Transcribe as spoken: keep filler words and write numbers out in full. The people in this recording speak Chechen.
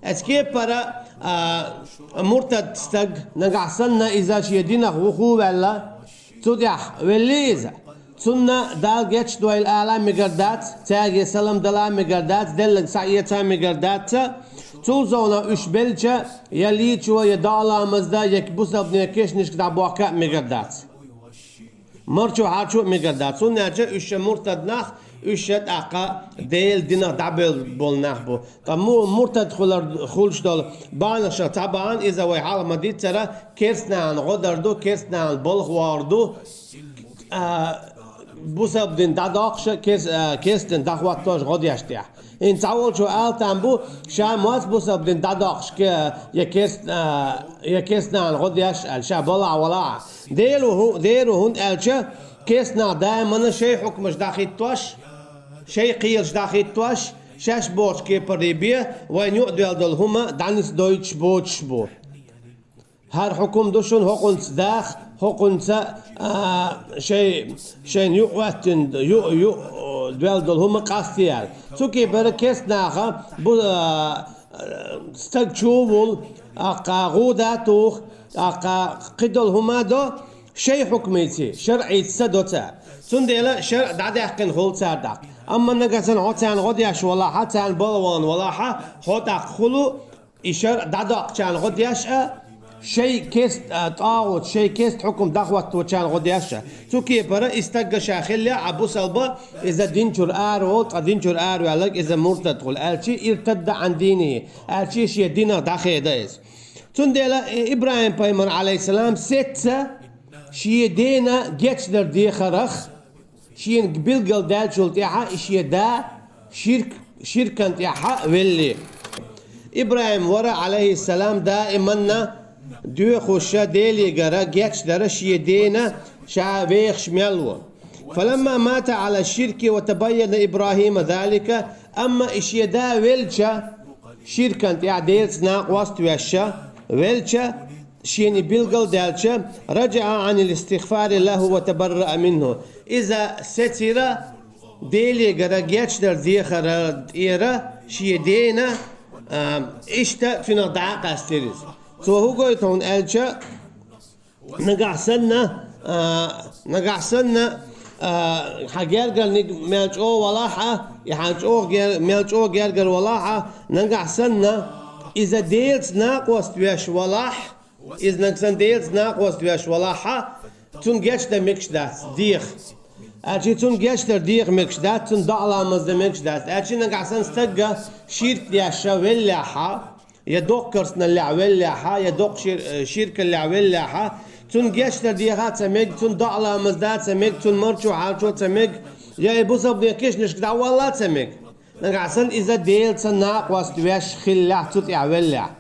Эцу кепара, а, муртад стаг, нагахь санна иза шен динах вуху а ваьлла, цу тӀехь велли иза. Цунна Дала гечдойла ала а мегар дац, цаьрга салам дала а мегар дац, деллаг схьаэца а мегар дац. Цул совнаха уьш белча, я лийчо, я доӀа-ламаз дан, я бусалба динан кешнашка дӀабохка а мегар дац. Марчо хьарчо а мегар дац. ХӀунда аьлча уьш ша муртад нах, уьш ша тӀаккха Делан динах дӀабевлла болу нах бу. Ткъа му-, муртад хуьлар, хуьлуш долу бахьанашах цхьа бахьана иза вай хьалха ма-дийццара, керстанашна гӀо дар ду, керстанашна балха вогӀур ду, а, бусалба дин дӀадоккхуш а, керс-, а, керста дин дӀахӀоттош гӀо деш тӀехь. ХӀинца цхьаволчо ала там бу, ша моз бусалба дин дӀадоккхуш ке-, я керс-, а, я керстанашна гӀо деш аьлла, ша балахь валахь а. Дера ву хӀу-, дера ву хӀунда аьлча, керстанаш даимана шайн хьукмаш дӀахӀиттош, шайн кхелаш дӀахӀиттош, шаьш бохучу кепара бен, вайна юкъа доьлла долу хӀума дӀанисдойтуш боцуш бу. ХӀара хьукум ду шуна хӀокхунца даха, хӀокхунца, а, шайн, шайна юкъа хӀоьттина, ю-, ю-, доьлла долу хӀума къастаяьлла. Цу кепара керстанаха бу-, а, стаг чу а вуьллу, тӀаккха гӀуда а туху, тӀаккха кхидолу хӀума а до, шайн хьукмийца, шарӀийца ца до цара. Цундела шарӀ дӀадаьккхина хуьлу цара тӀаккха. Амма нагахь санна хьо царна гӀо деш валахь а, царна балха вахана валахь а, хьо тӀаккха хуьлу и шарӀ дӀадоккхучарна гӀо деш а, шайн керста, а, тӀагӀут, шайн керста хьукум дӀахӀотточарна гӀо деш а. Цу кепара и стагга ша хиллехь а бусалба, иза дин чуьра араволу, ткъа дин чуьра араваьлларг иза муртад хуьлу, аьлча иртадда Ӏан дийнихӀи, аьлча шен динах дӀахеда иза. Цундела И-, ИбрахӀим-пайхамар, Ӏалайхиссалам, сецца шен дена гечдар дехарх, шена билгалдаьллачул тӀаьхьа и шен да ширк-, ширкан тӀаьхьа велли. ИбрахӀим вара, Ӏалайхиссалам, даиманна доьхуш а, Делегара гечдар а шен дена ша вехаш мел ву. فلما مات على الشرك وتبين إبراهيم ذلك, амма и шен да велча, ширкан тӀехь Делаца накъост веш велча, шена билгал а даьлча, رجع عن الاستغفار له وتبرأ منه. Иза сецира Делегара гечдар дехаран тӀера шен дена, а, иштта цуьнах дӀа а къаьстира иза. Цо хӀун гойту хьуна аьлча, нагахь санна, а, нагахь санна, а, хьан гергарниг мел чӀогӀа валахь а, и хьан чӀогӀа гер-, мел чӀогӀа гергара валахь а, нагахь санна, иза Делаца накъост веш валахь, иза нагахь санна Делаца накъост веш валахь а, цунна гечдан мегаш дац, деха. Аьлча цунна гечдар деха мегаш дац, цунна доӀа-ламаз дан мегаш дац. Аьлча нагахь санна стагга ширк деш а веллехь а, я доккха керстаналлехь веллехь а, я доккха шир-, э, ширкаллехь веллехь а, цунна гечдар деха а ца мега, цунна доӀа-ламаз дан а ца мега, цунна марчо хьарчо а ца мега, я и бусалба динан кешнашка дӀавалла а ца мега. Нагахь санна иза Делаца накъост веш хиллехь, цу тӀехь веллехь.